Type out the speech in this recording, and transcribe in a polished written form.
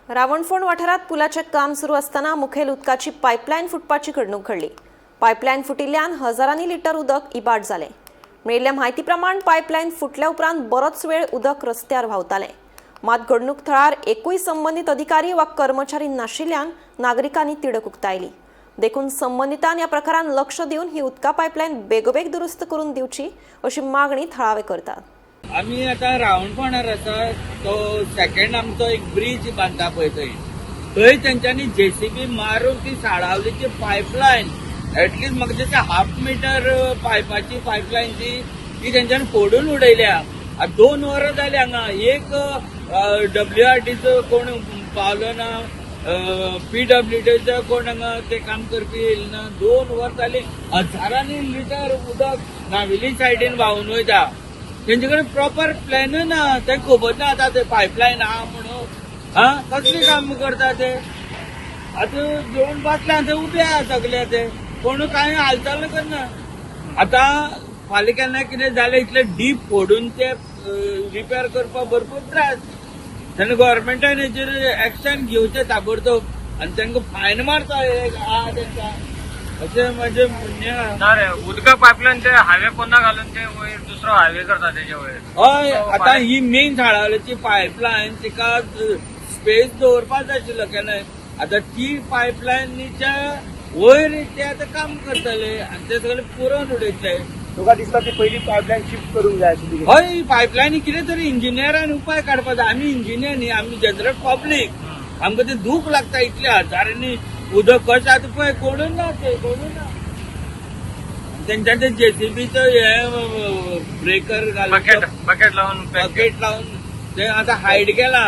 रावणफोंड वाठारात पुलाचें काम सुरू आसतना मुखेल उदकाची पायपलायन फुटपाची घडणूक घडली. पायपलायन फुटिल्ल्यान हजारांनी लिटर उदक इबाड जालें. मेळिल्ल्या म्हायती प्रमाण पायपलायन फुटल्या उपरांत बरोच वेळ उदक रस्त्यार व्हांवतालें. मात घडणूक थळार एकूय संबंदीत अधिकारी वा कर्मचारी नाशिल्ल्यान नागरिकांनी तिडक उक्तायली. देखून संबंदितान ह्या प्रकारान लक्ष दिवन ही उदका पायपलायन बेगोबेग दुरुस्त करून दिवची अशी मागणी थळावे करतात. आमी आतां रावणफोंडार आसा. तो सेकंड आमचो एक ब्रीज बांदता पळय, थंय थंय तेंच्यांनी जेसीबी मारून ती साळावलीची पायपलायन, एटलिस्ट म्हाका दिसता हाफ मिटर पायपाची पायपलायन ती ती तेंच्यांनी फोडून उडयल्या. आतां 2 वरां जाली, हांगा एक डब्ल्यू आर डीचो कोण पावलो ना, पीडब्ल्यूडीचो कोण हांगा ते काम करपी येयले ना. 2 वर जाली, हजारांनी लिटर उदक नावेली सायडीन व्हांवून वयता. तेंचे कडेन प्रॉपर प्लॅनूय ना. ते खबर ना आतां ते पायपलायन आहा म्हणून. हा, कसली काम करता ते? आतां जेवण बसले, ते उबे आहा सगळे. ते कोण कांय हालचाल करना. आतां फाल्यां केन्ना कितें जालें, इतले डीप फोडून ते रिपेर करपाक भरपूर त्रास. तेन्ना गव्हर्मेंटान हेजेर एक्शन घेवचें ताबडतोब आनी तांकां फायन मारचो एक आहा तेंकां, अशें म्हाजें म्हणणें आहा. ना रे, उदका पायपलायन ते हायवे पोंदा घालून ते वयर दुसरो हायवे करता तेजे वयर. हय, आतां ही मेन साळावलेची पायपलायन, तिका स्पेस दवरपाक जाय आशिल्लो केन्नाय. आतां ती पायपलायनीच्या वयर ते आतां काम करतले आनी ते सगळे पुरोवन उडयतले. तुका दिसता ती पयली पायपलायन शिफ्ट करूंक जाय आशिल्ली? हय, पायपलायनी कितें तरी इंजिनियरान उपाय काडपाक जाय. आमी इंजिनियर न्ही, आमी जनरल पब्लीक. आमकां ते दूख लागता, इतले हजारांनी उदक कशें. आतां पळय, कोणूच ना ते, कोणूच ना. तेंच्या ते जेसीबीचो हे ब्रेकर घालून बकेट बकेट लावून बकेट लावून ते आतां हायड केला.